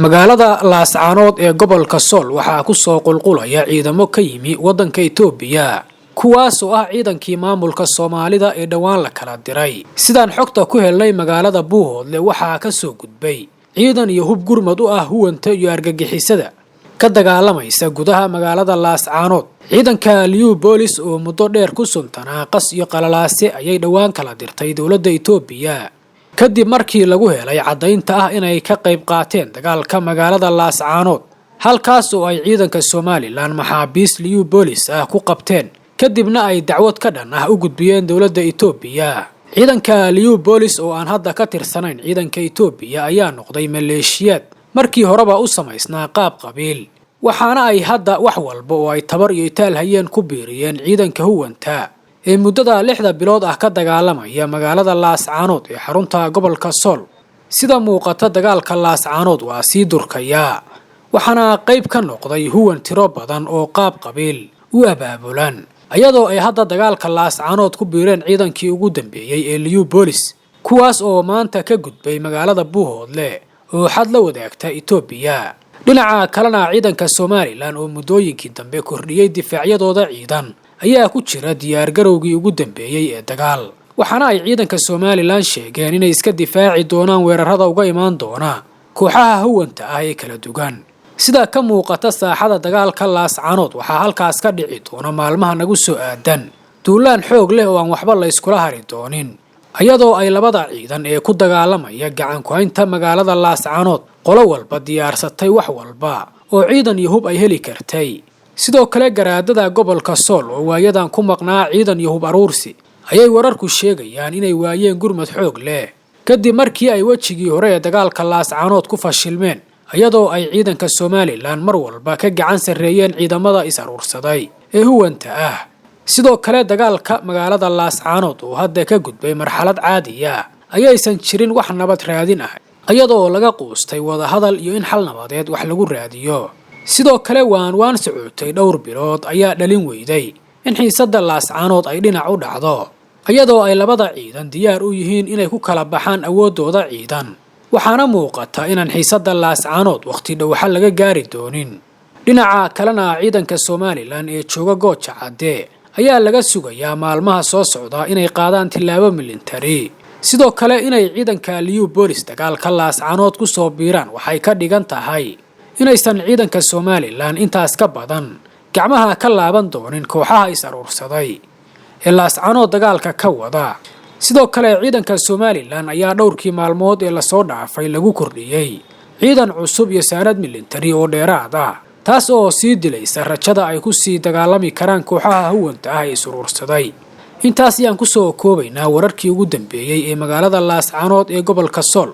Magaalada Laascaanood ee gobolka Sool waxaa kusoo qulqulaya ciidamo ka yimi wadanka Itoobiya, kuwaas oo ah ciidankii maamulka Soomaalida ee dhowaan la kala diray. Sidaan xogta ku helnay, magaalada Buuhoodle waxaa ka soo gudbay ciidan iyo hub gurmad u ah huwanta iyo argagixisada ka dagaalamaysa gudaha magaalada Laascaanood. Ciidanka Liyu Boolis oo muddo dheer ku suntanaa qas iyo qalalaase ayay dhowaan kala dirtay dowladda Itoobiya, kadib markii lagu helay caddaynta ah inay ka qayb qaateen dagaalka magaalada Laascaanood, halkaas oo ay ciidanka Somalilan maxaabiis Liyu Boolis ah ku qabteen, kadibna ay dacwad ka dhan ah u gudbiyeen dowladda Itoobiya. Ciidanka Liyu Boolis oo aan hadda ka tirsanayn ciidanka Itoobiya ayaa noqday maleeshiyaad markii horeba u samaysnaa qaab qabiil, waxaana ay hadda wax walba oo ay tabar iyo itaal hayeen ku biiriyeen ciidanka huwanta ee muddada 6da bilood ah ka dagaalamaya magaalada Laascaanood ee xarunta gobolka Sool. Sida muuqata, dagaalka Laascaanood waa sii durkayaa, waxaana qayb ka noqday huwan tiro badan oo qaab qabiil u abaabulan, iyadoo ay hadda dagaalka Laascaanood ku biireen ciidankii ugu dambeeyey ee Liyu Boolis, kuwaas oo maanta ka gudbay magaalada Buuhoodle oo xad la wadaagta Itoobiya. Dhinaca kalena, ciidanka Somalilan oo muddooyinkii dambe kordhiyey difaacyadooda ciidan ayaa ku jira diyaargarowgii ugu dambeeyey ee dagaal, waxaana ay ciidanka Somalilan sheegeen inay iska difaaci doonaan weerarada uga imaan doona kooxaha huwanta ah ee kala duwan. Sida ka muuqata saaxada dagaalka Laascaanood, waxaa halkaas ka dhici doona maalmaha nagu soo aadan duulaan xoog leh oo aan waxba la yskula hari doonin, iyadoo ay labada ciidan ee ku dagaalamaya gacan ku-haynta magaalada Laascaanood qolo walba diyaarsatay wax walba oo ciidan iyo hub ay heli kartay. Sidoo kale, garaadada gobolka Sool oo waayadan ku maqnaa ciidan iyo hub aruursi ayay wararku sheegayaan inay waayeen gurmad xoog leh, kadib markii ay wejigii hore ee dagaalka Laascaanood ku fashilmeen, iyadoo ay ciidanka Somalilan mar walba ka gacan sarreeyeen ciidamada is aruursaday ee huwanta ah. Sidoo kale, dagaalka magaalada Laascaanood oo hadda ka gudbay marxalad caadiya ayaysan jirin wax nabad raadin ah, iyadoo laga quustay wadahadal iyo in xal nabadeed wax lagu raadiyo. Sidoo kale, waan waan socotay dhowr bilood ayaa dhalin weyday in xiisadda Laascaanood ay dhinac u dhacdo, iyadoo ay labada ciidan diyaar u yihiin inay ku kala baxaan awooddooda ciidan, waxaana muuqata inaan xiisadda Laascaanood wakhti dhowxa laga gaari doonin. Dhinaca kalena, ciidanka Somalilan ee jooga Gooja Cadde ayaa laga sugayaa maalmaha soo socda inay qaadaan tillaabo militari. Sidoo kale, inay ciidanka Liyu Boolis dagaalka Laascaanood ku soo biiraan waxay ka dhigan tahay inaysan ciidanka Somalilan intaas ka badan gacmaha ka laaban doonin kooxaha is aruursaday ee Laascaanood dagaalka ka wada. Sidoo kale, ciidanka Somalilan ayaa dhowrkii maalmood ee lasoo dhaafay lagu kordhiyey ciidan cusub iyo saanad militari oo dheeraad ah, taas oo sii dilaysa rajada ay ku sii dagaalami karaan kooxaha huwanta ah ee isuruursaday. Intaas ayaan kusoo koobaynaa wararkii ugu dambeeyey ee magaalada Laascaanood ee gobolka Sool.